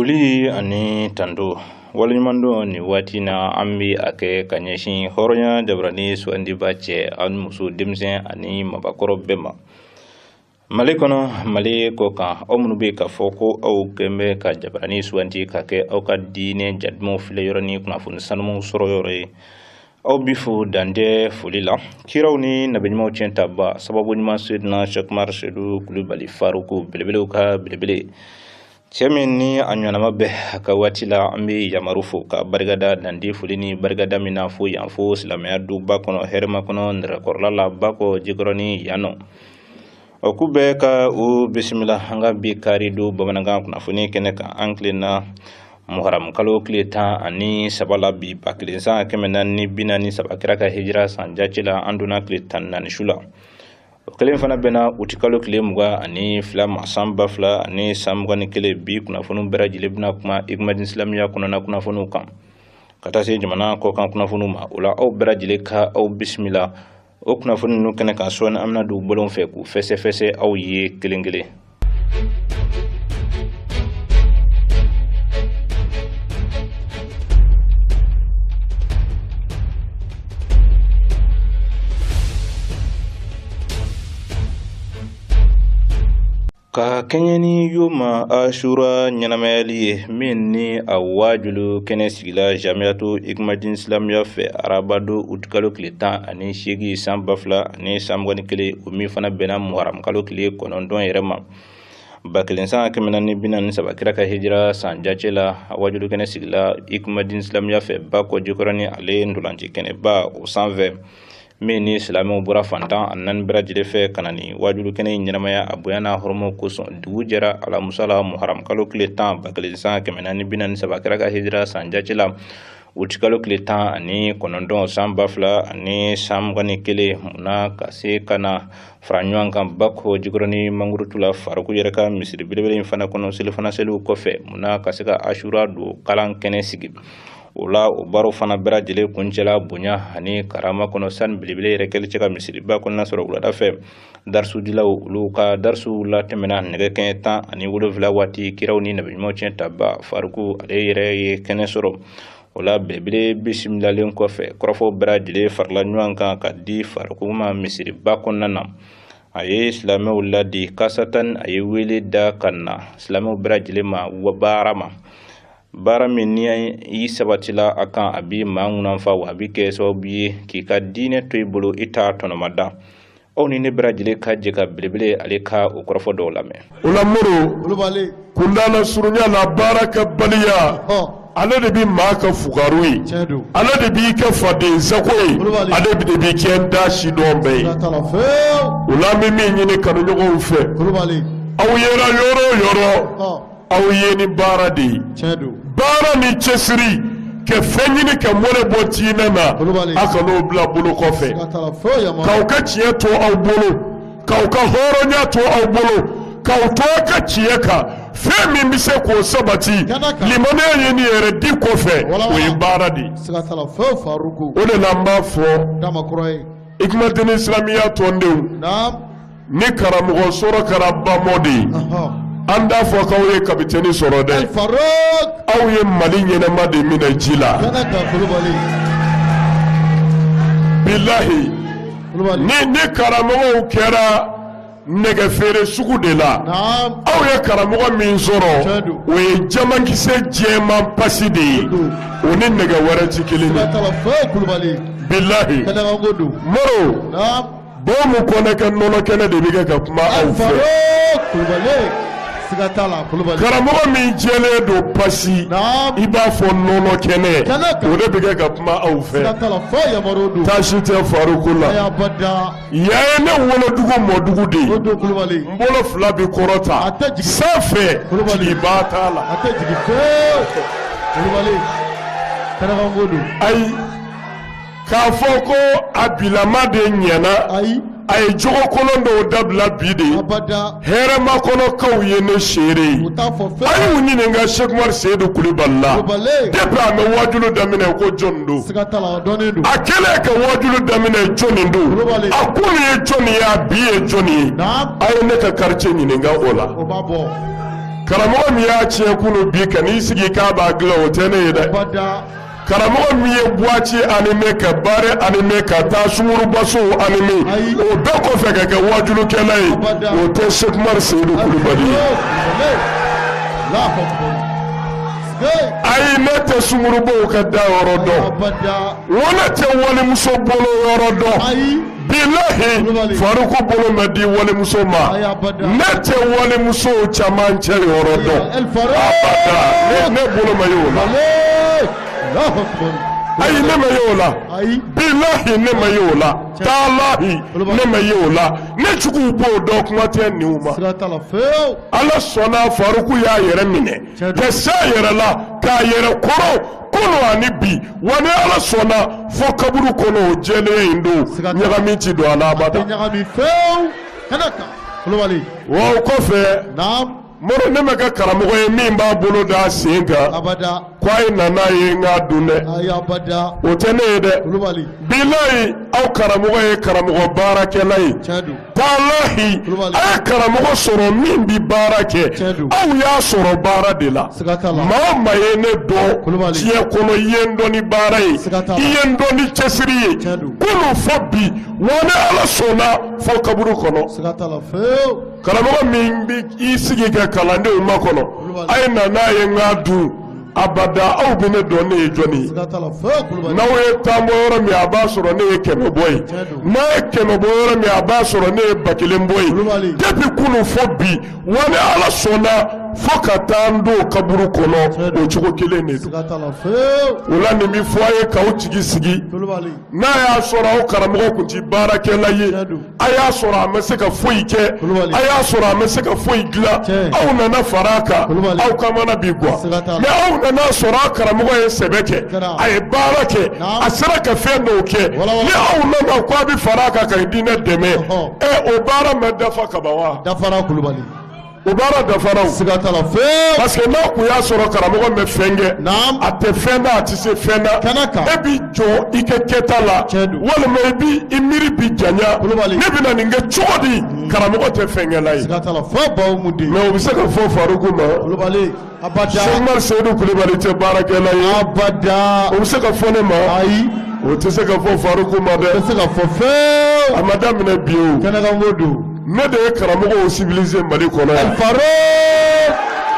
Foli ani tando waleɲumandɔn nin waati na an bɛ a kɛ ka ɲɛsin hɔrɔnya jabarani sugandiba cɛ ani muso denmisɛn ani mabakɔrɔ bɛɛ ma Mali kɔnɔ Mali kɔ kan aw minnu bɛ k'a fɔ ko aw kɛn bɛ ka jabarani suganti ka kɛ aw ka diinɛ jadumanw filɛ yɔrɔ ni kunnafoni sanumanw sɔrɔ yɔrɔ ye aw bi fo dan tɛ foli la kiraw ni nabiɲumanw tiɲɛ taba sababu ɲuman Seydina Cheikh Umar Seydou Kulubali Faruku belebelew ka belebele cɛ min ni a ɲɔgɔnna bɛ a ka waati la an bɛ yamaru fo ka barikada dan tɛ foli ni barikada min na fo yan fo silamɛya duba kɔnɔ hɛrɛma kɔnɔ nɛrɛkɔrɔla la Bakɔ Jikɔrɔni yan nɔ o k'u bɛɛ ka u bisimila an ka bi kari don bamanankan kunnafoni kɛnɛ kan an tilenna muharamu kalo tile 13 la bi 1000 san 443 kira ka hijira san jate la an donna tile 14 su la o kelen fana bɛnna uti kalo tile 22 ma san 2021 bi kunnafoniw bɛɛ lajɛlen bɛna kuma Igmadin silamiya kɔnɔna kunnafoniw kan ka taa se jamana kɔkan kunnafoniw ma o la aw bɛɛ lajɛlen ka aw bisimila o kunnafoni ninnu kɛnɛ kan sɔɔni an bɛna don bɔlɔn fɛ k'u fɛsɛfɛsɛ aw ye kelen kelen Ka kɛɲɛ ni yoma asura ɲɛnamayali ye min ni a waajulu kɛnɛ sigila jamiyatu Igmadin silamiya fɛ arabadon utikalo tile 18 san 2021 o min fana bɛnna muharamu kalo tile 9 yɛrɛ ma 1000 san 443 kira ka hijira san jate la a waajulu kɛnɛ sigila Igmadin silamiya fɛ Bakɔ Jikɔrɔni ale ntolanci kɛnɛba o sanfɛ min ni silamɛw bɔra fan 14 bɛɛ lajɛlen fɛ ka na ni waajulu kɛnɛ in ɲɛnamaya a bonya n'a hɔrɔma kosɔn dugu jɛra alamusa la muharamu kalo tile 10 1000 san 443 kira ka hijira san jate la utikalo tile 19 san 2021 munna ka se ka na fara ɲɔgɔn kan Bakɔ Jikɔrɔni mangurutu la Faruku yɛrɛ ka misiri belebele in fana kɔnɔ selifana seliw kɔfɛ munna ka se ka asura don kalan kɛnɛ sigi o la o baaraw fana bɛɛ lajɛlen kuncɛla bonya ani karama kɔnɔ sani belebele yɛrɛ kɛli cɛ ka misiriba kɔnɔna sɔrɔ wulada fɛ darisudilaw olu ka darisuw latɛmɛna nɛgɛ kɛɲɛ 17 waati kiraw ni nabiɲumanw tiɲɛ taba Faruku ale yɛrɛ ye kɛnɛ sɔrɔ o la belebele bisimilalen kɔfɛ kɔrɔfɔw bɛɛ lajɛlen farala ɲɔgɔn kan ka di Faruku ma misiriba kɔnɔna na a ye silamɛw ladi kasatan a ye wele da ka na silamɛw bɛɛ lajɛlen ma baara ma baara min ni i sabatila a kan a b'i maa ŋunanfa wa a bɛ kɛ sababu ye k'i ka diinɛ to i bolo i t'a tɔnɔmada aw ni ne bɛɛ lajɛlen ka jɛ ka belebele ale ka o kɔrɔfɔ dɔw lamɛn. O la Moro kuntaala surunya la baarakɛbaliya ale de bɛ maa kɛ fugari ye ale de b'i kɛ faden sago ye ale de b'i kɛ da sidɔn bɛɛ ye o la an bɛ min ɲini kanuɲɔgɔnw fɛ aw yera yɔrɔ o yɔrɔ aw ye ni baara de ye baara ni cɛsiri ka fɛn ɲini ka mɔnɛ bɔ diinɛ na a kan'o bila bolo kɔfɛ k'aw ka tiɲɛ to aw bolo k'aw ka hɔrɔnya to aw bolo k'aw to aw ka tiɲɛ kan fɛn min bɛ se k'o sabati limaniya ye ni yɛrɛ di kɔfɛ o ye baara de ye o de la n b'a fɔ Igmadin silamiya tɔndenw ni karamɔgɔ sɔrɔ kɛra bamɔ de ye an t'a fɔ k'aw ye kapitɛni sɔrɔ dɛ aw ye mali ɲɛnama de minɛ ji la bilahi ni karamɔgɔw kɛra nɛgɛ feere sugu de la aw ye karamɔgɔ min sɔrɔ o ye jamankisɛ jɛman pasi de ye o ni nɛgɛ wɛrɛ ti kelen ye bilahi moro Bamu kɔnɛ kɛ nɔnɔ kɛnɛ de bɛ kɛ ka kuma aw fɛ karamɔgɔ min jɛlen don pasi i b'a fɔ nɔnɔ kɛnɛ o de bɛ kɛ ka kuma aw fɛ taasi tɛ Faruku la yan ye ne wolodugu mɔdugu de ye n bolo fila bɛ kɔrɔta sanfɛ jiginba t'a la ayi k'a fɔ ko a bilama de ɲɛna ayi a ye jogo kolon dɔw dabila bi de hɛrɛmakɔnɔkaw ye ne seere ye a y'u ɲininka Sɛki Umaru Seyidu Kulubali la depuis a bɛ waajulu daminɛ ko jɔn don a kɛlen ka waajulu daminɛ jɔnni don a kunu ye jɔnni ye a bi ye jɔnni ye a ye ne ka quartier ɲininka o la. Karamɔgɔ min y'a tiɲɛ kunu bi ka n'i sigi k'a b'a dilan o tɛ ne ye dɛ. Karamɔgɔ min ye boîte animé ka baara animé ka taa sungurubasow animé o bɛɛ kɔfɛ ka kɛ wajulukɛla ye o tɛ Seku Umaru Seyidu Kulubali ye. Ayi ne tɛ sungurubaw ka da yɔrɔ dɔn, n ko ne tɛ walimuso bolo yɔrɔ dɔn. Bilahi Faruku bolo ma di walimuso ma, ne tɛ walimusow camancɛ yɔrɔ dɔn. Abada ne bolo ma ye o la. Ayi ne ma ye o la. Bilahi ne ma ye o la. Taalahi ne ma ye o la. Ne juguw b'o dɔn kuma tɛ ninw ma. Ala sɔnna Faruku y'a yɛrɛ minɛ ka se a yɛrɛ la k'a yɛrɛ kɔrɔ kunu ani bi wa ni Ala sɔnna fo kaburu kɔnɔ o jɛlenya in don ɲagami ti don a la abada. Wa o kɔfɛ Moro ne ma kɛ karamɔgɔ ye min b'a bolo da a sen kan ko a ye na n'a ye n k'a dun dɛ, o tɛ ne ye dɛ. Bilahi aw karamɔgɔ ye karamɔgɔ baarakɛla ye. Taalahi a ye karamɔgɔ sɔrɔ min bi baara kɛ, aw y'a sɔrɔ baara de la. Maa o maa ye ne dɔn diɲɛ kɔnɔ i ye n dɔn ni baara ye, i ye n dɔn ni cɛsiri ye kunun fo bi wa ni Ala sɔnna fo kaburu kɔnɔ. Karamɔgɔ min bɛ i sigi ka kalandenw makɔnɔ a ye na n'a ye n k'a dun abada aw bɛ ne dɔn ne ye jɔnni ye. N'aw ye 10 bɔ yɔrɔ min a b'a sɔrɔ ne ye 100 bɔ ye, n'a ye 100 bɔ yɔrɔ min a b'a sɔrɔ ne ye 1000 bɔ ye. Depuis kunun fo bi wa ni Ala sɔnna fo ka taa n don kaburu kɔnɔ o cogo kelen de don. O la nin bɛ fɔ a ye k'aw jigi sigi. N'a y'a sɔrɔ aw karamɔgɔ tun tɛ baarakɛla ye, a y'a sɔrɔ a ma se ka foyi kɛ, a y'a sɔrɔ a ma se ka foyi dilan, aw nana fara a kan, aw kamana bi gwan. Mais aw nana sɔrɔ aw karamɔgɔ ye sɛbɛ kɛ, a ye baara kɛ, a sera ka fɛn dɔw kɛ, ni aw nana ko a bɛ fara a kan ka diinɛ dɛmɛ, ɛ o baara ma dafa kaban wa? Dafara Kulubali. O baara dafara o. Siga t'a la fewu. Parce que n'a kun y'a sɔrɔ karamɔgɔ bɛ fɛn kɛ. A tɛ fɛn na a tɛ se fɛn na. Kɛnɛ kan. E b'i jɔ i ka kɛta la. Tiɲɛ don. Walima i b'i i miiri bi janya. Kulubali. Ne bɛna nin kɛ cogo di. Karamɔgɔ tɛ fɛnkɛla ye. Siga t'a la fo baw mu den. Mais o bɛ se ka fɔ Faruku ma. Kulubali. Abada. Seku Umaru Seyidu Kulubali tɛ baarakɛla ye. Abada. O bɛ se ka fɔ ne ma. Ayi. O tɛ se ka fɔ Faruku ma dɛ. O tɛ se ka fɔ fewu. A ma daminɛ bi o. Kɛnɛkanko don. Ne de ye karamɔgɔw civilisé Mali kɔnɔ yan. Faruk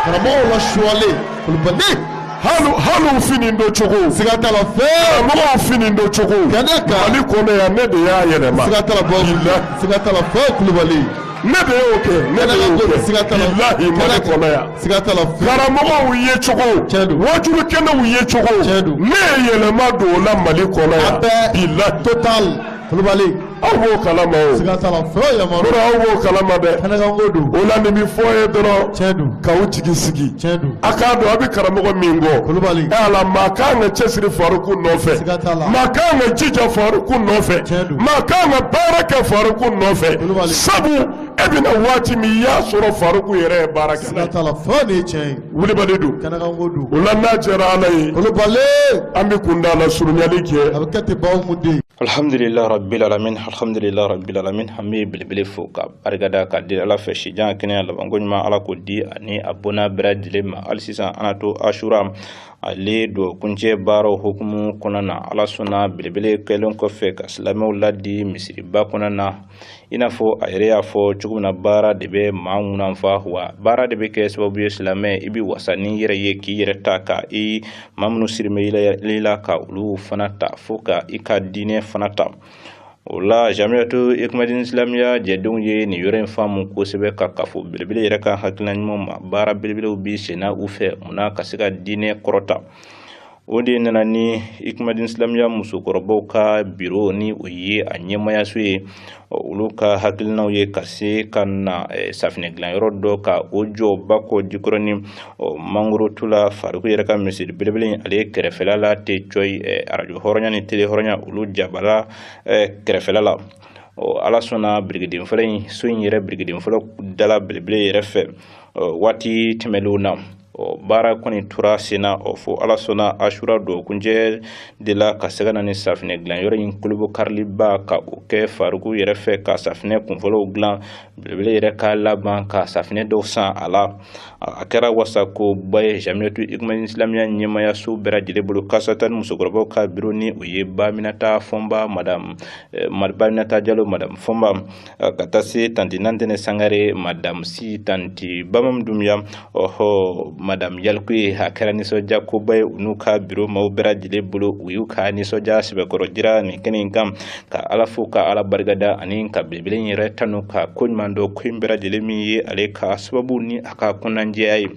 karamɔgɔw la suwalen Kulubali. Hali fini don cogo. Siga t'a la fewu. Karamɔgɔw fini don cogo. Kɛnɛ kan. Mali kɔnɔ yan ne de y'a yɛlɛma. Siga t'a la bɔ. Siga t'a la fewu Kulubali. Ne de y'o kɛ. Ne de y'o kɛ. Siga t'a la. Bilahi Mali kɔnɔ yan. Siga t'a la fewu. Karamɔgɔw ye cogo. Tiɲɛ don. Wajulukɛnɛw ye cogo. Tiɲɛ don. Ne ye yɛlɛma don o la Mali kɔnɔ yan. A bɛɛ. Bilahi. Total Kulubali. Aw b'o kalama o. Siga t'a la fewu yamaru. Mura aw b'o kalama dɛ. Kɛnɛkanko don. O la nin bɛ fɔ ye dɔrɔn. Tiɲɛ don. K'aw jigi sigi. Tiɲɛ don. A k'a dɔn a bɛ karamɔgɔ min kɔ. Kulubali. Ɛ ala maa kan ka cɛsiri Faruku nɔfɛ. Siga t'a la. Maa kan ka jija Faruku nɔfɛ. Tiɲɛ don. Maa kan ka baara kɛ Faruku nɔfɛ. Kulubali. Sabu e bɛna waati min i y'a sɔrɔ Faruku yɛrɛ ye baara kɛ. Siga t'a la fewu nin ye tiɲɛ ye. Wulibali don. Kɛnɛkanko don. O la n'a diyara Ala ye. Kulubali. An bɛ kunda la surunyali kɛ. A bɛ kɛ ten baw mu den. Alhamdulillah rabbil alamin, alhamdulillah rabbil alamin. An bɛ belebele fo ka barikada ka di Ala fɛ sijan kɛnɛya labanko ɲuman Ala k'o di ani a bonna bɛɛ lajɛlen ma. Hali sisan an na to Ashura ale don kuncɛ baaraw hukumu kɔnɔna na. Ala sɔnna belebele kɛlen kɔfɛ ka silamɛw ladi misiriba kɔnɔna na, i n'a fɔ a yɛrɛ y'a fɔ cogo min na, baara de bɛ maa ŋunanfa, wa baara de bɛ kɛ sababu ye silamɛ i bɛ wasa n'i yɛrɛ ye k'i yɛrɛ ta ka i maa minnu sirimɛ i la ka olu fana ta fo ka i ka diinɛ fana ta. O la Jamiyatu Ikumadini Silamiya jɛdenw ye nin yɔrɔ in faamu kosɛbɛ ka kafo belebele yɛrɛ ka hakilina ɲuman ma. Baara belebelew bi senna u fɛ munna ka se ka diinɛ kɔrɔta. O de nana ni Ikumadini Silamiya musokɔrɔbaw ka biro ni o ye a ɲɛmayaso ye, olu ka hakilinaw ye ka se ka na safinɛ dilanyɔrɔ dɔ ka o jɔ Bakɔ Jikɔrɔni mangorotu la Faruku yɛrɛ ka misiri belebele in ale kɛrɛfɛla la ten cɔyi, arajo hɔrɔnya ni tele hɔrɔnya olu jabala kɛrɛfɛla la. Ala sɔnna birikiden fɔlɔ in so in yɛrɛ birikiden fɔlɔ dala belebele yɛrɛ fɛ waati tɛmɛnlenw na. Ɔ baara kɔni tora sen na, ɔ fo Ala sɔnna Asura dɔgɔkuncɛ de la ka se ka na ni safinɛ dilanyɔrɔ in kolobo kariliba ka o kɛ Faruku yɛrɛ fɛ ka safinɛ kunfɔlɔw dilan, belebele yɛrɛ ka laban ka safinɛ dɔw san a la. A kɛra wasakoba ye Jamiyatu Ikumadini Silamiya ɲɛmayaso bɛɛ lajɛlen bolo, kasata ni musokɔrɔbaw ka biro ni o ye Baminata Fɔnba, madame Baminata Jalo, madame Fɔnba, ka taa se tanti Nantɛnɛ Sangare, madame Si, tanti Bamam Dumbuya, ɔhɔ madame Yalikuye. A kɛra nisɔndiya koba ye u n'u ka biro maaw bɛɛ lajɛlen bolo. U y'u ka nisɔndiya sɛbɛkɔrɔ jira nin kɛnɛ in kan, ka Ala fo, ka Ala barikada, ani ka belebele in yɛrɛ tanu, ka ko ɲuman dɔn, ko in bɛɛ lajɛlen min ye ale ka sababu ni a ka kɔnɔnajɛya ye.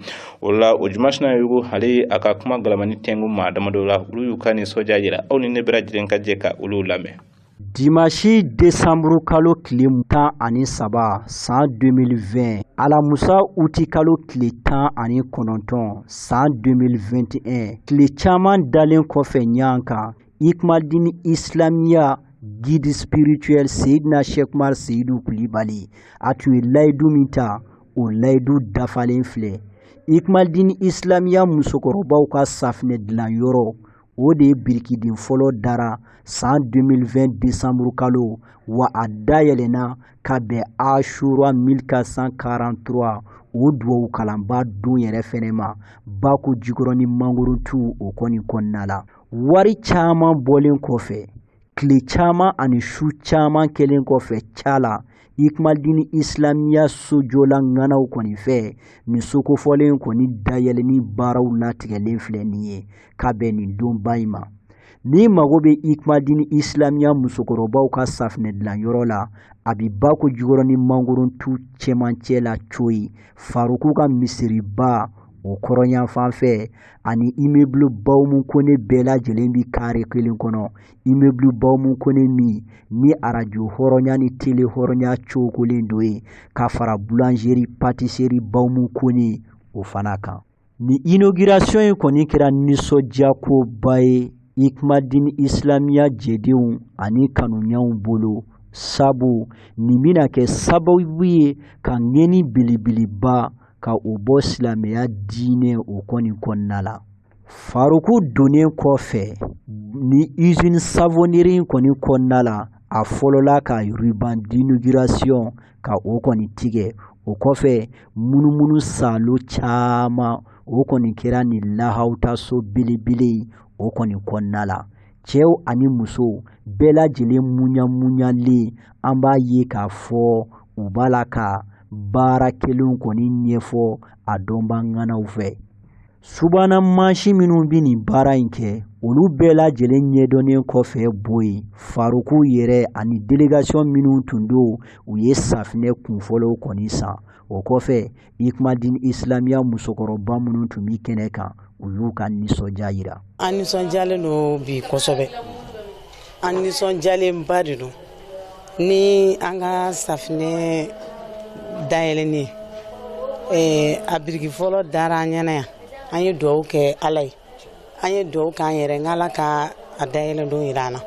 O la, o juma Sinayogo, ale ye a ka kuma galamani tɛnku maa damadɔ la, olu y'u ka nisɔndiya yira. Aw ni ne bɛɛ lajɛlen ka jɛ ka olu lamɛn. Dimanche décembre kalo tile 13 san 2020, alamusa uti kalo tile 19 san 2021, tile caman dalen kɔfɛ ɲɔgɔn kan, Ikumadini Islamiya guide spirituel Seyidina Cheikh Umar Seyidu Kulibali, a tun ye layidu min ta, o layidu dafalen filɛ. Ikumadini Islamiya musokɔrɔbaw ka safinɛ dilanyɔrɔ, o de ye birikiden fɔlɔ dara san 2020 décembre kalo wa, a dayɛlɛnna ka bɛn Asura 1443, o duwawu kalanba don yɛrɛ fɛnɛ ma, Bako Jikɔrɔni mangorotu o kɔni kɔnɔna la. Wari caman bɔlen kɔfɛ, tile caman ani su caman kɛlen kɔfɛ ca la Ikumadini Islamiya sojɔla ŋanaw kɔni fɛ, nin sokofɔlen kɔni dayɛlɛni baaraw latigɛlen filɛ nin ye ka bɛn nin donba in ma. N'i mago bɛ Ikumadini Islamiya musokɔrɔbaw ka safinɛ dilanyɔrɔ la, a bɛ Bako Jikɔrɔni mangorotu cɛmancɛ la coyi, Faruku ka misiriba o kɔrɔnyanfan fɛ, ani immeuble Bawumu Kone bɛɛ lajɛlen bɛ kare kelen kɔnɔ. Immeuble Bawumu Kone min ni arajo hɔrɔnya ni tele hɔrɔnya cogolen don yen, ka fara boulangerie pâtisserie Bawumu Kone o fana kan. Ni inauguration in kɔni kɛra nisɔndiyakoba ye Ikumadini Islamiya jɛdenw ani kanuɲaw bolo, sabu nin bɛna kɛ sababu ye ka ŋɛni belebeleba ka o bɔ silamɛya diinɛ o kɔni kɔnɔna la. Faruku donnen kɔfɛ ni usine savonnerie in kɔni kɔnɔna la, a fɔlɔla ka ruban d'inauguration ka o kɔni tigɛ. O kɔfɛ, munumunu salo caman o kɔni kɛra nin lahawutaso belebele o kɔni kɔnɔna la. Cɛw ani musow bɛɛ lajɛlen muɲamuɲalen, an b'a ye k'a fɔ u b'a la ka baara kelenw kɔni ɲɛfɔ a dɔnba ŋanaw fɛ. Subahana mansin minnu bɛ nin baara in kɛ, olu bɛɛ lajɛlen ɲɛdɔnnen kɔfɛ bɔ yen, Faruku yɛrɛ ani délégation minnu tun don, u ye safinɛ kunfɔlɔw kɔni san. O kɔfɛ, Ikumadini Islamiya musokɔrɔba minnu tun bɛ kɛnɛ kan, u y'u ka nisɔndiya yira. An nisɔndiyalen don bi kosɛbɛ, an nisɔndiyalenba de don ni an ka safinɛ dayɛlɛnni ye. A biriki fɔlɔ dara an ɲɛna yan, an ye dugawu kɛ Ala ye, an ye dugawu k'an yɛrɛ n ala ka a dayɛlɛ don yira an na.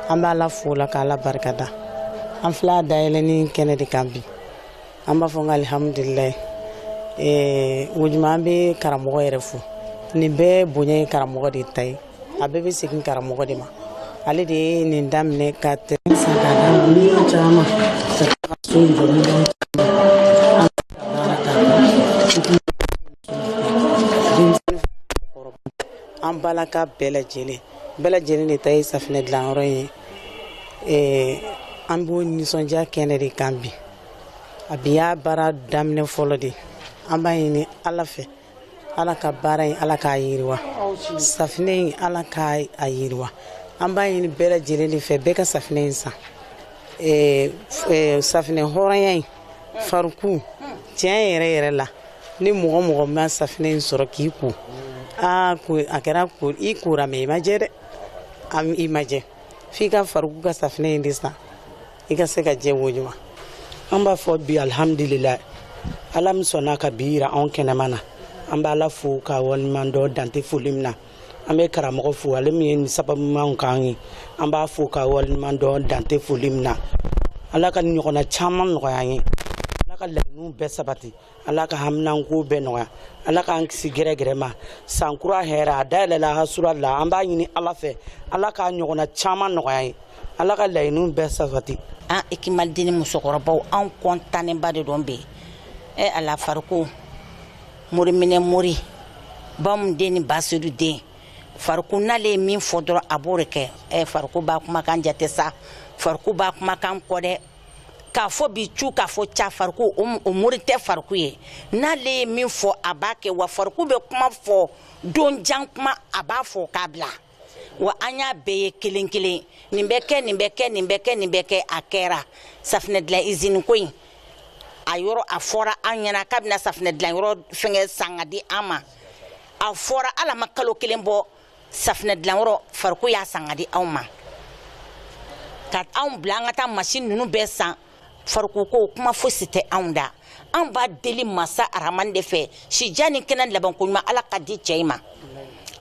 An b'a la fo la k'Ala barika da. An filɛ a dayɛlɛnni kɛnɛ de kan bi, an b'a fɔ n ko alihamudulilayi. Wojuma, an bɛ karamɔgɔ yɛrɛ fo. Nin bɛɛ bonya ye karamɔgɔ de ta ye, a bɛɛ bɛ segin karamɔgɔ de ma. Ale de ye nin daminɛ ka tɛrɛn san k'a d'a ma, miliyɔn caman, ka tila ka so jɔ miliyɔn caman. An baara k'a ban denmisɛnnin, an balaka bɛɛ lajɛlen, bɛɛ lajɛlen de ta ye safinɛ dilanyɔrɔ ye. An b'o nisɔndiya kɛnɛ de kan bi. A bi y'a baara daminɛ fɔlɔ de. An b'a ɲini Ala fɛ, Ala ka baara in, Ala k'a yiriwa, safinɛ in, Ala k'a yiriwa. An b'a ɲini bɛɛ lajɛlen de fɛ, bɛɛ ka safinɛ in san, safinɛ hɔrɔnya in Faruku. Tiɲɛ yɛrɛ yɛrɛ la, ni mɔgɔ mɔgɔ ma safinɛ in sɔrɔ k'i ko, aa, a kɛra ko i kora mɛ i ma jɛ dɛ, i ma jɛ. F'i ka Faruku ka safinɛ in de san, i ka se ka jɛ. Wojuma, an b'a fɔ bi alihamudulila, Ala min sɔnna ka bi yira anw kɛnɛma na, an b'Ala fo ka waleɲuman dɔn dante foli min na. An bɛ karamɔgɔ fo, ale min ye nin sababu ɲumanw k'an ye, an b'a fo ka waleɲuman dɔn dante foli min na. Ala ka nin ɲɔgɔnna caman nɔgɔya an ye. Ala Ala ka laɲiniw bɛɛ sabati, Ala ka haminanko bɛɛ nɔgɔya, Ala k'an kisi gɛrɛgɛrɛ ma. San kura hɛrɛ a dayɛlɛla Asura la, an b'a ɲini Ala fɛ, Ala k'a ɲɔgɔnna caman nɔgɔya ye, Ala ka laɲiniw bɛɛ sabati. An Ikimalidini musokɔrɔbaw, anw kɔntanenba de don bi. E Ala, Fariko moriminɛ mori bamu den ni Basedu den, Fariko n'ale ye min fɔ dɔrɔn a b'o de kɛ. Ɛ Fariko b'a kumakan jate sa, Fariko b'a kumakan kɔ dɛ. K'a fɔ bi cu, k'a fɔ ca, Fariko o mori tɛ Fariko ye. N'ale ye min fɔ a b'a kɛ. Wa Fariko bɛ kuma fɔ don jan kuma, a b'a fɔ k'a bila. Wa an y'a bɛɛ ye kelen kelen, nin bɛ kɛ, nin bɛ kɛ, nin bɛ kɛ, nin bɛ kɛ, a kɛra. Safinɛ dilan izini ko in, a yɔrɔ a fɔra an ɲɛna k'a bɛna safinɛ dilan yɔrɔ fɛngɛ san ka di an ma. A fɔra ala ma kalo kelen bɔ, safinɛ dilan yɔrɔ Fariko y'a san ka di anw ma, ka anw bila an ka taa machine ninnu bɛɛ san. Fariko ko kuma fosi tɛ anw da. An b'a deli masa Arahamani de fɛ, sija ni kɛnɛ labanko ɲuman Ala ka di cɛ in ma.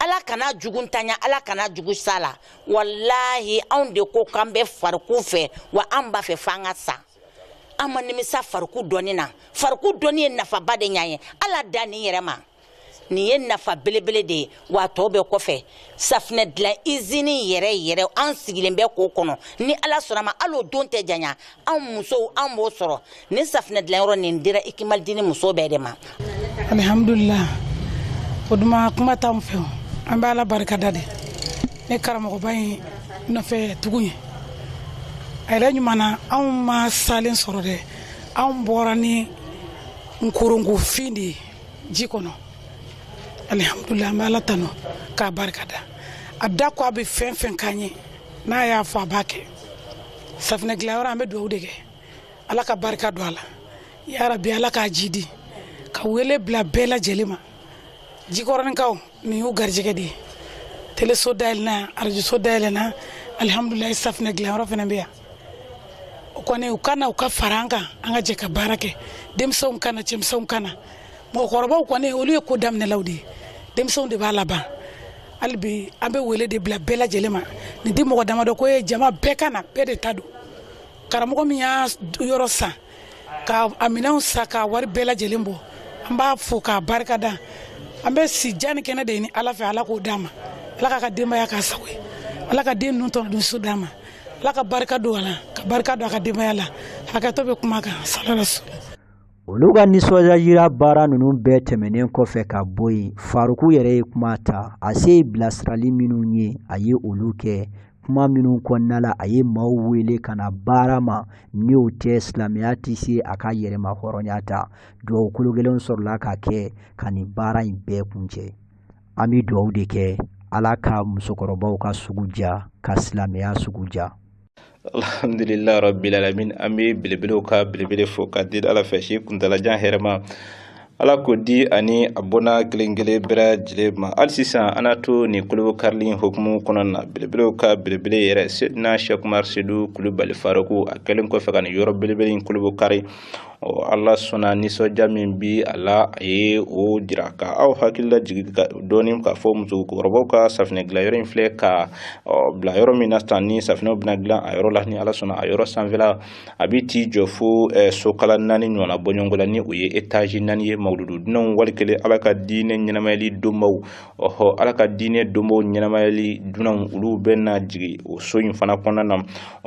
Ala kana jugu ntanya, Ala kana jugu sa la. Walahi, anw de ko k'an bɛ Fariko fɛ, wa an b'a fɛ f'an ka sa. An ma nimisa Fariko dɔɔni na. Fariko dɔɔni ye nafaba de ɲa ye. Ala da nin yɛrɛ ma, nin ye nafa belebele de ye. Wa tɔ bɛɛ kɔfɛ, safinɛ dilan izini yɛrɛ yɛrɛ, an sigilen bɛ k'o kɔnɔ. Ni Ala sɔnna ma, hali o don tɛ janya, anw musow an b'o sɔrɔ. Nin safinɛ dilan yɔrɔ nin dira Ikimalidini muso bɛɛ de ma. Alihamudulila, o duma kuma t'anw fɛ, an bɛ Ala barika da de. Ne karamɔgɔba in nɔfɛ tugun ye, a yɛrɛ ɲuman na, anw ma salen sɔrɔ dɛ. Anw bɔra ni nkoronko fin de ye ji kɔnɔ. Alihamudulila, an bɛ Ala tanu k'a barika da. A da ko a bɛ fɛn fɛn k'an ye, n'a y'a fɔ a b'a kɛ. Safinɛ dilanyɔrɔ, an bɛ dugawu de kɛ, Ala ka barika don a la yarabi, Ala k'a ji di. Ka wele bila bɛɛ lajɛlen ma, Jikɔrɔnikaw, nin y'u garijɛgɛ de ye. Teleso dayɛlɛnna, arajoso dayɛlɛnna, alihamudulilayi, safinɛ dilanyɔrɔ fana bɛ yan. O kɔni, u ka na, u ka fara an kan, an ka jɛ ka baara kɛ. Denmisɛnw ka na, cɛmisɛnw ka na, mɔgɔkɔrɔbaw kɔni, olu ye ko daminɛlaw de ye, denmisɛnw de b'a laban. Hali bi an bɛ wele de bila bɛɛ lajɛlen ma. Nin tɛ mɔgɔ damadɔ ko ye, jama bɛɛ ka na, bɛɛ de ta don. Karamɔgɔ min y'a yɔrɔ san, ka a minɛnw san, k'a wari bɛɛ lajɛlen bɔ, an b'a fo k'a barika da. An bɛ si jan ni kɛnɛ de ɲini Ala fɛ, Ala k'o d'a ma. Ala k'a ka denbaya k'a sago ye, Ala ka den ninnu tɔnɔ dun so d'a ma, Ala ka barika don a la, ka barika don a ka denbaya la. Hakɛto bɛ kuma kan salala. Olu ka nisɔndiya yira baara ninnu bɛɛ tɛmɛnen kɔfɛ ka bɔ yen, Faruku yɛrɛ ye kuma ta. A se ye bilasirali minnu ye, a ye olu kɛ. Kuma minnu kɔnɔna la, a ye maaw wele ka na baara ma, ni o tɛ silamɛya tɛ se a ka yɛrɛma hɔrɔnya ta. Dugawu kolo gɛlɛnw sɔrɔla ka kɛ ka nin baara in bɛɛ kuncɛ. An bɛ dugawu de kɛ, Ala ka musokɔrɔbaw ka sugu ja, ka silamɛya sugu ja. Alhamdulillah rabbil alamin. An bɛ belebelew ka belebele fo ka di Ala fɛ, si kuntalajan hɛrɛma Ala k'o di ani a bɔnna kelen kelen bɛɛ lajɛlen ma. Hali sisan an na to nin kolobo karili hukumu kɔnɔna na. Belebelew ka belebele yɛrɛ, Sedina Cheikh Umar Sedu Kulubali Faruku, a kɛlen kɔfɛ ka nin yɔrɔ belebele in kolobo kari, ɔ Ala sɔnna, nisɔndiya min bi a la, a ye o jira ka aw hakili lajigin dɔɔni k'a fɔ musokɔrɔbaw ka safinɛ dilan yɔrɔ in filɛ ka bila yɔrɔ min na sisan, ni safinɛw bɛna dilan a yɔrɔ la. Ni Ala sɔnna, a yɔrɔ sanfɛla a bɛ t'i jɔ fo sokala 4 ɲɔgɔnna bɔɲɔgɔnko la, ni o ye étage 4 ye. Mawuludu dunanw, wali kelen Ala ka diinɛ ɲɛnamayali donbaw, ɔhɔ, Ala ka diinɛ donbaw ɲɛnamayali dunanw, olu bɛ na jigin o so in fana kɔnɔna na.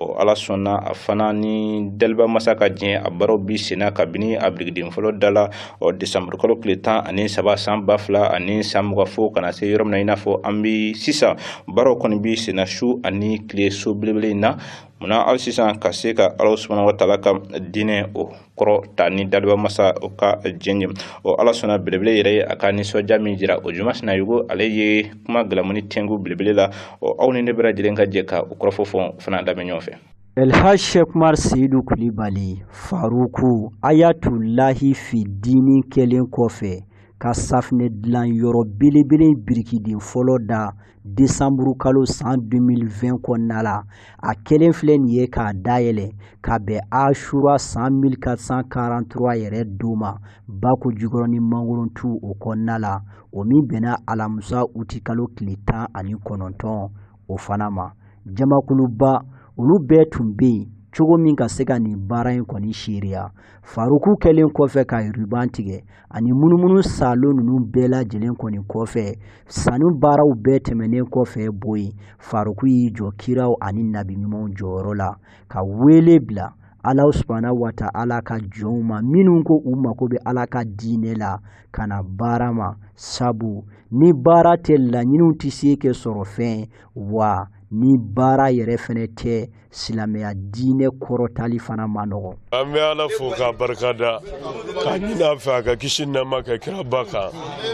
Ɔ Ala sɔnna a fana, ni daliba masa ka diɲɛ, a baaraw bi senna kabini a birikiden fɔlɔ da la, ɔ desanburu kalo tile 13 san 2020, fo ka na se yɔrɔ min na i n'a fɔ an bi sisan, baaraw kɔni bi senna su ani tile so belebele in na. Munna hali sisan ka se ka Ala subahana wa taala ka diinɛ o kɔrɔ ta, ni daliba masa o ka diɲɛ ye. Ɔ Ala sɔnna, belebele yɛrɛ ye a ka nisɔndiya min jira o juma sinayogo, ale ye kuma galamuni tɛnku belebele la. Ɔ aw ni ne bɛɛ lajɛlen ka jɛ ka o kɔrɔfɔ fɔ fana lamɛn ɲɔgɔn fɛ. Elhaj Cheikh Umar Seyidu Kulibali Faruku Ayatulahi fi diini kɛlen kɔfɛ ka safinɛ dilan yɔrɔ belebele birikiden fɔlɔ da desanburu kalo san 2020 kɔnɔna la, a kɛlen filɛ nin ye k'a dayɛlɛ ka bɛn Asura san 1443 yɛrɛ don ma, Bako Jikɔrɔni Mangorontu o kɔnɔna la, o min bɛnna alamisa uti kalo tile 19 o fana ma. Jamakuluba olu bɛɛ tun bɛ yen. cogo min ka se ka nin baara in kɔni seereya. Faruku kɛlen kɔfɛ ka ruban tigɛ ani munumunu salo ninnu bɛɛ lajɛlen kɔni kɔfɛ, sanu baaraw bɛɛ tɛmɛnen kɔfɛ bɔ yen, Faruku y'i jɔ kiraw ani nabi ɲumanw jɔyɔrɔ la ka wele bila Ala subahana wa ta'ala ka jɔnw ma minnu ko u mako bɛ Ala ka diinɛ la ka na baara ma, sabu ni baara tɛ laɲiniw tɛ se kɛ sɔrɔ fɛn, wa ni baara yɛrɛ fɛnɛ tɛ silamɛya diinɛ kɔrɔtali fana ma nɔgɔn. An bɛ Ala fo k'a barikada, k'a ɲini a fɛ a ka kisi nɛɛma kɛ kiraba kan,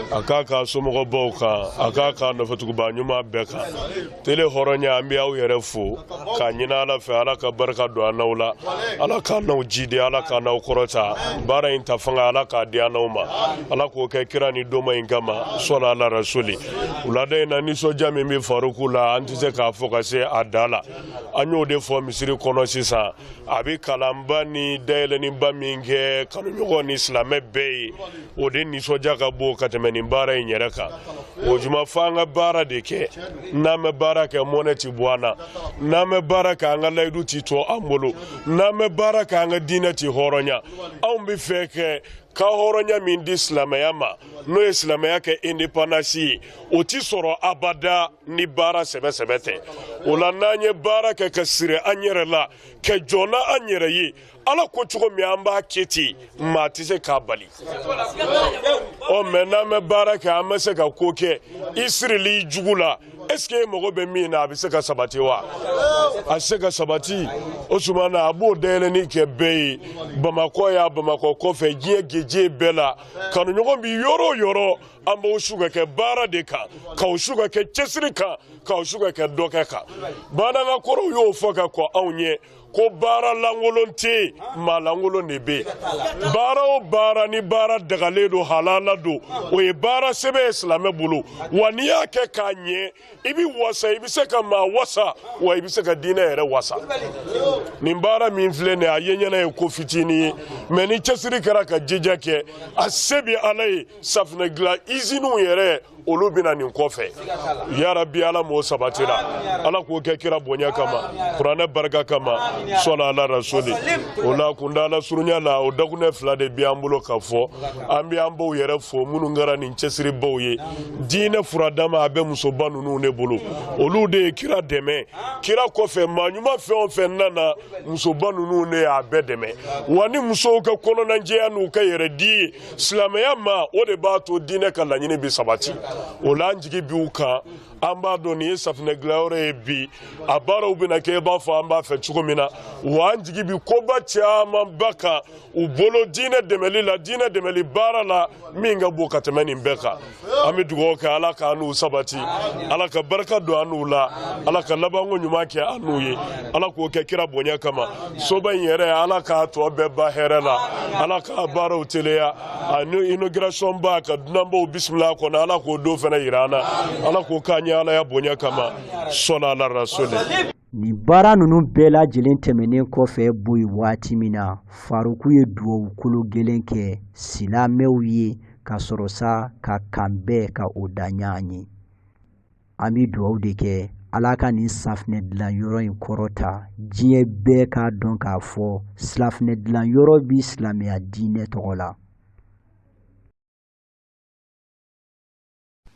a k'a k'a somɔgɔbaw kan, a k'a k'a nɔfɛtuguba ɲuman bɛɛ kan. Tele hɔrɔnya, an bɛ aw yɛrɛ fo k'a ɲini Ala fɛ, Ala ka barika don an n'aw la, Ala k'an n'aw jidi, Ala k'an n'aw kɔrɔta, baara in ta fanga Ala k'a di an n'aw ma, Ala k'o kɛ kira ni doma in kama, sɔla ala rasuli. Wulada in na nisɔndiya min bɛ Faruku la, an tɛ se k'a fɔ ka se a da la. An y'o de fɔ misiri kɔnɔ sisan, a bɛ kalanba ni dayɛlɛnniba min kɛ kanuɲɔgɔn ni silamɛ bɛɛ ye, o de nisɔndiya ka bon ka tɛmɛ nin baara in yɛrɛ kan. O juma fo an ka baara de kɛ, n'an bɛ baara kɛ mɔnɛ ti bɔ an na, n'an bɛ baara kɛ an ka layidu ti to an bolo, n'an bɛ baara kɛ an ka diinɛ ti hɔrɔnya. Anw bɛ fɛ kɛ ka hɔrɔnya min di silamɛya ma, n'o ye silamɛya kɛ indépendance ye, o ti sɔrɔ abada ni baara sɛbɛ sɛbɛ tɛ. O la n'an ye baara kɛ ka siri an yɛrɛ la, ka jɔ n'an yɛrɛ ye, Ala ko cogo min an b'a kɛ ten, maa tɛ se k'a bali. Ɔ mɛ n'an bɛ baara kɛ, an bɛ se ka ko kɛ, i sirili i jugu la, est ce que e mago bɛ min na a bɛ se ka sabati wa? A tɛ se ka sabati. O tuma na a b'o dayɛlɛnni kɛ bɛɛ ye, Bamakɔ y'a Bamakɔ kɔfɛ, diɲɛ geje bɛɛ la, kanuɲɔgɔn bi yɔrɔ o yɔrɔ, an b'o su ka kɛ baara de kan, k'aw su ka kɛ cɛsiri kan, k'aw su ka kɛ dɔkɛ kan. Bamanankan kɔrɔw y'o fɔ ka kɔn anw ɲɛ ko baara lankolon tɛ yen, maa lankolon de bɛ yen. Baara o baara ni baara dagalen don, halala don, o ye baara sɛbɛ ye silamɛ bolo. Wa n'i y'a kɛ k'a ɲɛ, i bɛ wasa, i bɛ se ka maa wasa, wa i bɛ se ka diinɛ yɛrɛ wasa. Nin baara min filɛ nin ye, a ye ɲɛna ye ko fitinin ye, mɛ ni cɛsiri kɛra ka jija kɛ, a se bɛ Ala ye. Safunɛ dilan iziniw yɛrɛ, olu bɛna nin kɔfɛ. Yarabi Ala m'o sabatira, Ala k'o kɛ kira bonya kama, kuranɛ barika kama, sɔla ala rasuli. O la kundala surunya la, o dakunɛ fila de bɛ an bolo ka fɔ. An bɛ an baw yɛrɛ fo minnu kɛra nin cɛsiribaw ye. Diinɛ furadama a bɛ musoba ninnu de bolo, olu de ye kira dɛmɛ. Kira kɔfɛ maa ɲuman fɛn o fɛn nana, musoba ninnu de y'a bɛɛ dɛmɛ. Wa ni musow ka kɔnɔnajɛya n'u ka yɛrɛ di ye silamɛya ma, o de b'a to diinɛ ka laɲini bɛ sabati. O la an jigi b'u kan, an b'a dɔn nin ye safunɛ dilanyɔrɔ ye bi, a baaraw bɛna kɛ i b'a fɔ an b'a fɛ cogo min na. Wa an jigi bi koba camanba kan u bolo diinɛ dɛmɛli la, diinɛ dɛmɛli baara la min ka bon ka tɛmɛ nin bɛɛ kan. An bɛ dugawu kɛ Ala k'an n'u sabati, Ala ka barika don an n'u la, Ala ka labanko ɲuman kɛ an n'u ye, Ala k'o kɛ kira bonya kama. Soba in yɛrɛ, Ala k'a tɔ bɛɛ ba hɛrɛ la, Ala k'a baaraw teliya, ani inauguration ba ka dunanbaw bisimila kɔnɔ, Ala k'o don fana yira an na, Ala k'o k'an ye Ala ya bonya kama, sɔla ala rasuli. Nin baara ninnu bɛɛ lajɛlen tɛmɛnen kɔfɛ boyi waati min na, Faruku ye duwawu kolo gɛlɛn kɛ silamɛw ye ka sɔrɔ sa ka kan bɛɛ ka o da ɲɔgɔn ye. An bɛ duwawu de kɛ Ala ka nin safunɛ dilan yɔrɔ in kɔrɔta, diɲɛ bɛɛ k'a dɔn k'a fɔ safunɛ dilan yɔrɔ bi silamɛya diinɛ tɔgɔ la.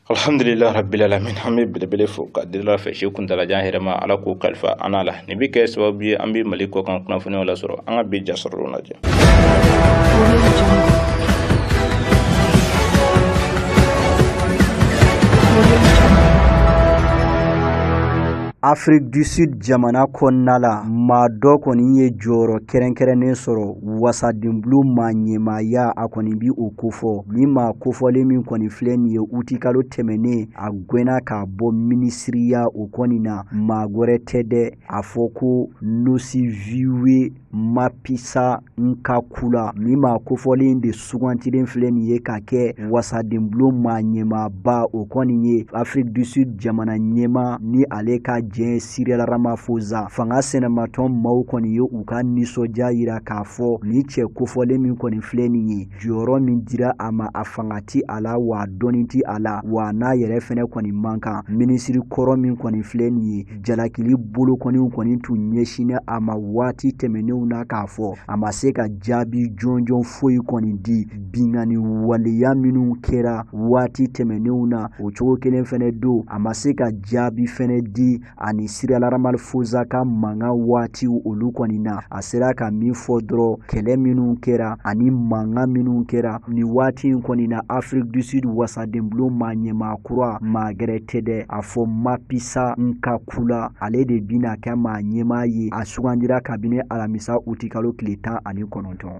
Alhamdulillah rabbil alamin. An bɛ belebele fo ka delila fɛ si kuntalajan yɛrɛ ma, Ala k'o kalifa an n'a la. Nin bɛ kɛ sababu ye an bɛ Mali kɔkan kunnafoniyaw lasɔrɔ. An ka bi ja sɔrɔ lajɛ. Afrique du Sud jamana kɔnɔna la, maa dɔ kɔni ye jɔyɔrɔ kɛrɛnkɛrɛnnen sɔrɔ wasadenbulon maa ɲɛmaaya, a kɔni bi o kofɔ. Ni maa kofɔlen min kɔni filɛ nin ye, utikalo tɛmɛnen a gwɛnna k'a bɔ minisiriya o kɔni na, maa wɛrɛ tɛ dɛ, a fɔ ko Nosiviwe Mapisa Nkakula. Ni maa kofɔlen de sugantilen filɛ nin ye ka kɛ wasadenbulon maa ɲɛmaaba o kɔni ye Afrique du Sud jamana ɲɛmaa ni ale ka jɛn Cyril Ramaphosa. Fanga sinamatɔn maaw kɔni ye u ka nisɔndiya yira k'a fɔ ni cɛ kofɔlen min kɔni filɛ nin ye, jɔyɔrɔ min dira a ma, a fanga ti a la, wa dɔnni ti a la, wa n'a yɛrɛ fɛnɛ kɔni man kan. Minisiri kɔrɔ min kɔni filɛ nin ye, jalakili bolokɔniw kɔni tun ɲɛsinnen a ma waati tɛmɛnenw na k'a fɔ a ma se ka jaabi jɔnjɔn foyi kɔni di binkanni waleya minnu kɛra waati tɛmɛnenw na. O cogo kelen fɛnɛ don, a ma se ka jaabi fɛnɛ di ani Cyril Ramaphosa ka mankan waatiw olu kɔni na. A sera ka min fɔ dɔrɔn, kɛlɛ minnu kɛra ani mankan minnu kɛra nin waati in kɔni na, Afrique du Sud wasadenbulon maa ɲɛmaa kura maa gɛrɛ tɛ dɛ, a fɔ Mapisa Nkakula, ale de bɛna kɛ maa ɲɛmaa ye. A sugandira kabini alamisa utikalo tile 19.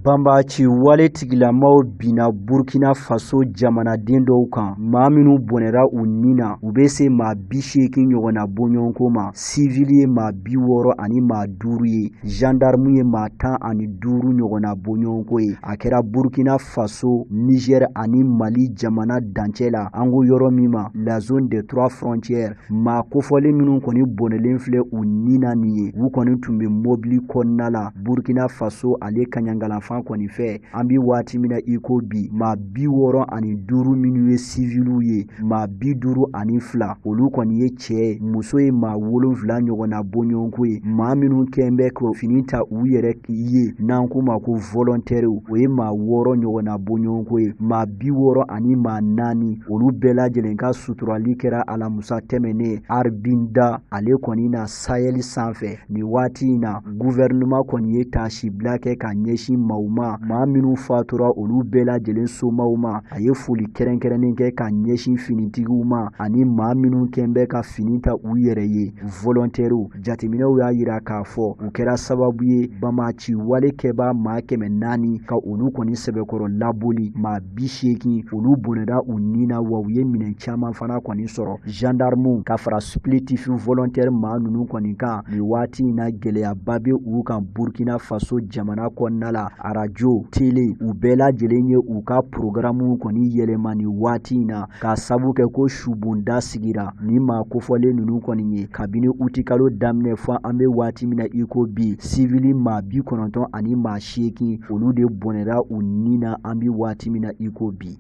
Banbaci wale tigilamaw binna Burkina Faso jamanaden dɔw kan, maa minnu bɔnɛra u ni na, u bɛ se maa 80 ɲɔgɔnna bɔɲɔgɔnko ma. Sivili ye maa 65 ye, gendarme ye maa 15 ɲɔgɔnna bɔɲɔgɔnko ye. A kɛra Burkina Faso, Niger ani Mali jamana dancɛ la, an ko yɔrɔ min ma la zone des 3 frontières. Maa kofɔlen minnu kɔni bɔnɛlen filɛ u ni na nin ye, u kɔni tun bɛ mobili kɔnɔna la Burkina Faso ale kaɲangala fan kɔni fɛ. An bɛ waati min na i ko bi, maa 65 minnu ye siviliw ye, maa 52 olu kɔni ye cɛ ye, muso ye maa 7 ɲɔgɔnna bɔɲɔgɔnko ye. Maa minnu kɛn bɛ k'o fini ta u yɛrɛ ye, n'an k'u ma ko volontaires, o ye maa 6 ɲɔgɔnna bɔɲɔgɔnko ye. Maa 64 olu bɛɛ lajɛlen ka suturali kɛra alamusa tɛmɛnen Arbinda ale kɔni na Sahel sanfɛ. Nin waati in na, gouvernement kɔni ye taasibila kɛ ka ɲɛsin maaw ma, maa minnu fatura olu bɛɛ lajɛlen somaw ma. A ye foli kɛrɛnkɛrɛnnen kɛ ka ɲɛsin finitigiw ma ani maa minnu kɛn bɛ ka fini ta u yɛrɛ ye, volontaires. Jateminɛw y'a yira k'a fɔ u kɛra sababu ye banbaci wale kɛbaa maa 400 ka olu kɔni sɛbɛkɔrɔ laboli, maa 80 olu bɔnɛra u ni na, wa u ye minɛn caman fana kɔni sɔrɔ. Gendarmew ka fara supplétif volontaire maa ninnu kɔni kan, nin waati in na gɛlɛyaba bɛ u kan Burkina Faso jamana kɔnɔna la. Arajo, tele, u bɛɛ lajɛlen ye u ka programme kɔni yɛlɛma nin waati in na, k'a sabu kɛ ko subonda sigira ni maa kofɔlen ninnu kɔni ye kabini utikalo daminɛ fɔ an bɛ waati min na i ko bi. Sivili maa 90 ani maa 80 olu de bɔnɛra u ni na an bɛ waati min na i ko bi.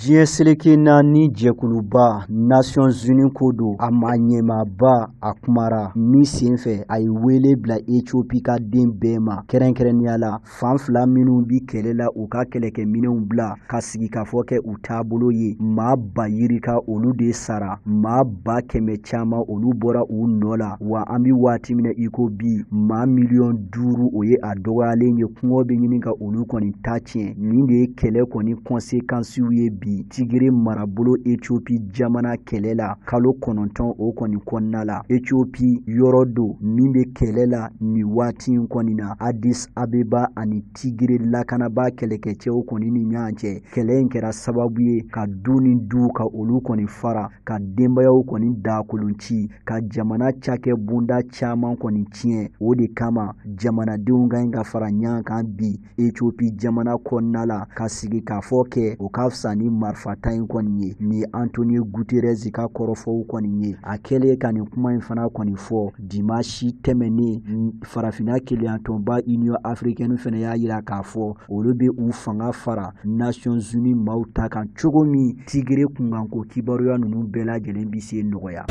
Diɲɛ seleke naani jɛkuluba Nations Unies ko don, a maa ɲɛmaaba a kumara min senfɛ, a ye wele bila Ethiopie ka den bɛɛ ma, kɛrɛnkɛrɛnnenya la fan fila minnu bi kɛlɛ la, u ka kɛlɛkɛminɛnw bila ka sigikafɔ kɛ u taabolo ye. Maa 20,000 olu de sara, maa 100,000 caman olu bɔra u nɔ la, wa an bi waati min na i ko bi, maa 5 miliyɔn o ye a dɔgɔyalen ye. Kɔngɔ bɛ ɲini ka olu kɔni ta tiɲɛ. Nin de ye kɛlɛ kɔni conséquences ye bi Tigre marabolo Ethiopie jamana kɛlɛ la kalo 9 o kɔni kɔnɔna la. Ethiopie yɔrɔ don min bɛ kɛlɛ la nin waati in kɔni na, Addis Abeba ani Tigre lakanabaa kɛlɛkɛcɛw kɔni ni ɲɔgɔn cɛ. Kɛlɛ in kɛra sababu ye ka du ni du ka olu kɔni fara, ka denbayaw kɔni dakolon ci, ka jamana cakɛ bonda caman kɔni tiɲɛ. O de kama jamanadenw ka ɲi ka fara ɲɔgɔn kan bi Ethiopie jamana kɔnɔna la ka sigi k'a fɔ kɛ, o ka fisa ni marifata in kɔni ye. Nin ye Antonio Guterres ka kɔrɔfɔw kɔni ye. A kɛlen ka nin kuma in fana kɔni fɔ dimanche tɛmɛnen, farafinna keleyatɔnba Union africaine fana y'a yira k'a fɔ olu bɛ u fanga fara Nations Unies maaw ta kan cogo min Tigre kunkanko kibaruya ninnu bɛɛ lajɛlen bɛ se nɔgɔya.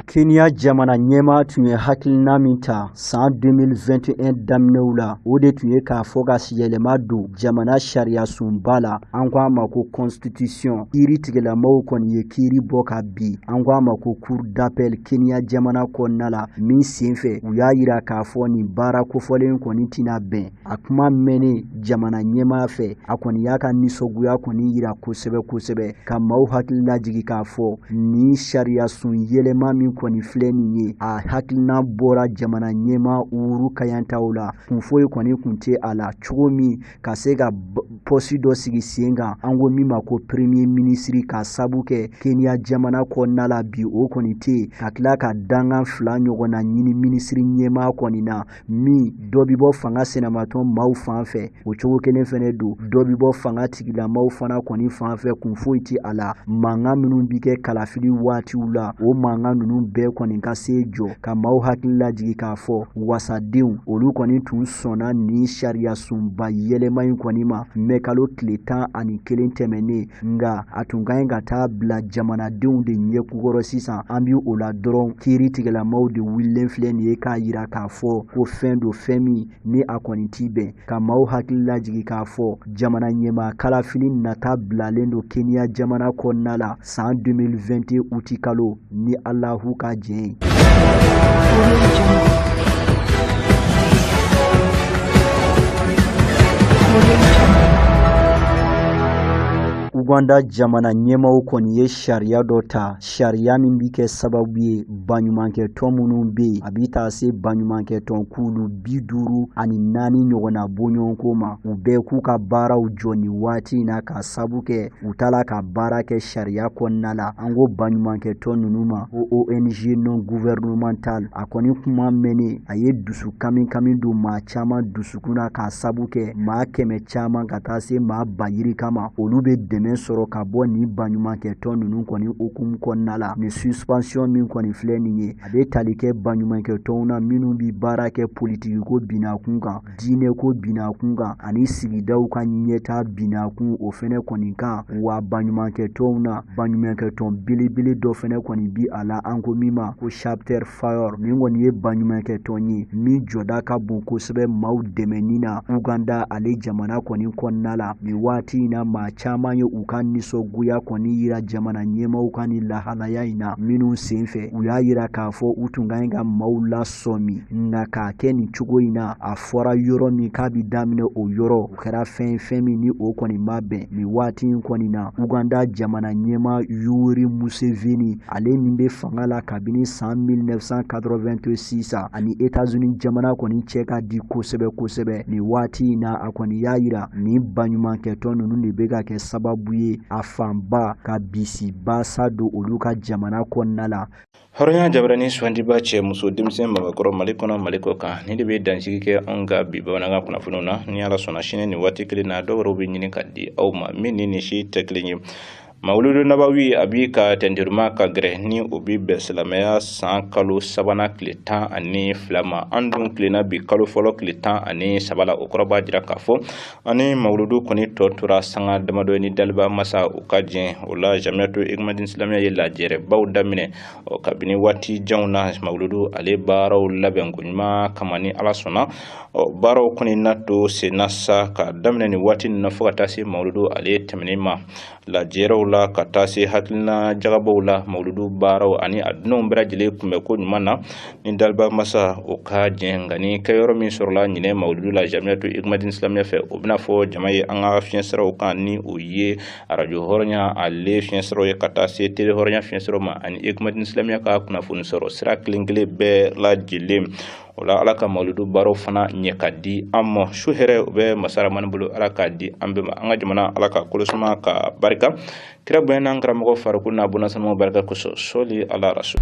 Kenya jamana ɲɛmaa tun ye hakilina min ta san 2021 daminɛw la, o de tun ye k'a fɔ ka yɛlɛma don jamana sariyasunba la, an ko a ma ko constitution. Kiiri tigilamaw kɔni ye kiiri bɔ ka bi, an ko a ma ko cour d'appel Kenya jamana kɔnɔna la, min senfɛ u y'a yira k'a fɔ nin baara kofɔlen kɔni tɛna bɛn. A kuma mɛnnen jamana ɲɛmaa fɛ, a kɔni y'a ka nisɔngoya kɔni yira kosɛbɛ kosɛbɛ, ka maaw hakili lajigin k'a fɔ nin sariyasun yɛlɛma min kɔni kɔni filɛ nin ye, a hakilina bɔra jamana ɲɛmaa Uhuru Kenyatta la. Kun foyi kɔni kun tɛ a la cogo min ka se ka pɔsi dɔ sigi sen kan, an ko min ma ko premier ministre, ka sabu kɛ Kenya jamana kɔnɔna la bi o kɔni tɛ yen, ka tila ka dankan 2 ɲɔgɔnna ɲini minisiri ɲɛmaa kɔni na, min dɔ bɛ bɔ fanga sinamatɔn maaw fan fɛ, o cogo kelen fɛnɛ don, dɔ bɛ bɔ fanga tigilamaw fana kɔni fan fɛ. Kun foyi tɛ a la. Mankan minnu bɛ kɛ kalafili waatiw la, o mankan ninnu bɛɛ kɔni ka se jɔ, ka maaw hakili lajigin k'a fɔ wasadenw olu kɔni tun sɔnna nin sariya sunba yɛlɛma in kɔni ma mɛ kalo tile 11 tɛmɛnen, nka a tun ka ɲi ka taa bila jamanadenw de ɲɛkukɔrɔ. Sisan an bi o la dɔrɔn, kiiri tigɛlamaw de wulilen filɛ nin ye k'a yira k'a fɔ ko fɛn don, fɛn min ni a kɔni ti bɛn. Ka maaw hakili lajigin k'a fɔ jamana ɲɛmaa kalafili nata bilalen don Kenya jamana kɔnɔna la san 2021 uti kalo, ni Alahu ka jɛn ye. Uganda jamana ɲɛmaaw kɔni ye sariya dɔ ta, sariya min bɛ kɛ sababu ye baɲumankɛtɔn minnu bɛ yen, a bɛ taa se baɲumankɛtɔn kulu 54 ɲɔgɔnna bɔɲɔgɔnko ma, u bɛɛ k'u ka baaraw jɔ nin waati in na, ka sabu kɛ u taala ka baara kɛ sariya kɔnɔna la. An ko baɲumankɛtɔn ninnu ma ko ONG non gouvernemental. A kɔni kuma mɛnnen, a ye dusu kami kami don maa caman dusukun na, k'a sabu kɛ maa 100 caman ka taa se maa 20 kama, olu bɛ dɛmɛ sɔrɔ ka bɔ nin baɲumankɛtɔn ninnu kɔni hukumu kɔnɔna la. Nin suspension min kɔni filɛ nin ye, a bɛ tali kɛ baɲumankɛtɔnw na minnu bɛ baara kɛ politikiko binakun kan, diinɛko binakun kan, ani sigidaw ka ɲɛtaa binakun o fɛnɛ kɔni kan. Wa baɲumankɛtɔnw na, baɲumankɛtɔn belebele dɔ fɛnɛ kɔni bi a la, an ko min ma ko Chapter Fire. Nin kɔni ye baɲumankɛtɔn ye min jɔda ka bon kosɛbɛ maaw dɛmɛni na Uganda ale jamana kɔni kɔnɔna la. Nin waati in na, maa caman ye u ka nisɔngoya kɔni yira jamana ɲɛmaaw ka nin lahalaya in na, minnu senfɛ u y'a yira k'a fɔ u tun ka ɲi ka maaw lasɔmi, nka k'a kɛ nin cogo in na, a fɔra yɔrɔ min k'a bɛ daminɛ o yɔrɔ, o kɛra fɛn min ni o kɔni ma bɛn. Nin waati in kɔni na, Uganda jamana ɲɛmaa Yoweri Museveni, ale min bɛ fanga la kabini san 1986, ani États-Unis jamana kɔni cɛ ka di kosɛbɛ kosɛbɛ. Nin waati in na, a kɔni y'a yira nin baɲumankɛtɔn ninnu de bɛ ka kɛ sababu ye a fanba ka bisibasa don olu ka jamana kɔnɔna la. Hɔrɔnya jabarani sugandiba cɛ muso denmisɛn mabakɔrɔ Mali kɔnɔ Mali kɔ kan, ni de bɛ dansigi kɛ anw ka bi bamanankan kunnafoniw na. Ni Ala sɔnna, sini nin waati kelen na, dɔw wɛrɛw bɛ ɲini ka di aw ma min ni nin si tɛ kelen ye. Mawuludu Nabawi a bi ka tɛntɛruma ka gɛrɛ, ni o bi bɛn silamɛya san kalo 3nan tile 12 ma. An dun tilenna bi kalo fɔlɔ tile 13 la, o kɔrɔ b'a jira k'a fɔ ani mawuludu kɔni tɔ tora sanga damadɔ ni daliba masa o ka jɛn. O la Jamiatu Ikimadini Silamɛya ye lajɛrɛbaw daminɛ kabini waati janw na mawuludu ale baaraw labɛn ko ɲuman kama. Ni Ala sɔnna, baaraw kɔni na to senna sa ka daminɛ nin waati nin na fo ka taa se mawuludu ale tɛmɛnen ma. Lajɛrɛw la ka taa se hakilina jagabɔw la, mawuludu baaraw ani a dunanw bɛɛ lajɛlen kunbɛ ko ɲuman na ni daliba masa o ka jɛn. Nka ni kɛyɔrɔ min sɔrɔla ɲinɛ mawuludu la Jamiatu Ikimadini Silamɛya fɛ, o bɛna fɔ jama ye an ka fiɲɛsiraw kan, ni o ye arajo hɔrɔnya ale fiɲɛsiraw ye ka taa se tele hɔrɔnya fiɲɛsiraw ma, ani Ikimadini Silamɛya ka kunnafoni sɔrɔ sira kelen kelen bɛɛ lajɛlen. O la Ala ka mawuludu baaraw fana ɲɛ ka di an ma. Su hɛrɛ o bɛ masaramani bolo, Ala k'a di an bɛɛ ma. An ka jamana Ala ka kolosuma ka barika, kira bonya n'an karamɔgɔ farikolo n'a bɔnna sanuw barika kosɔn. Sɔli ala rasul.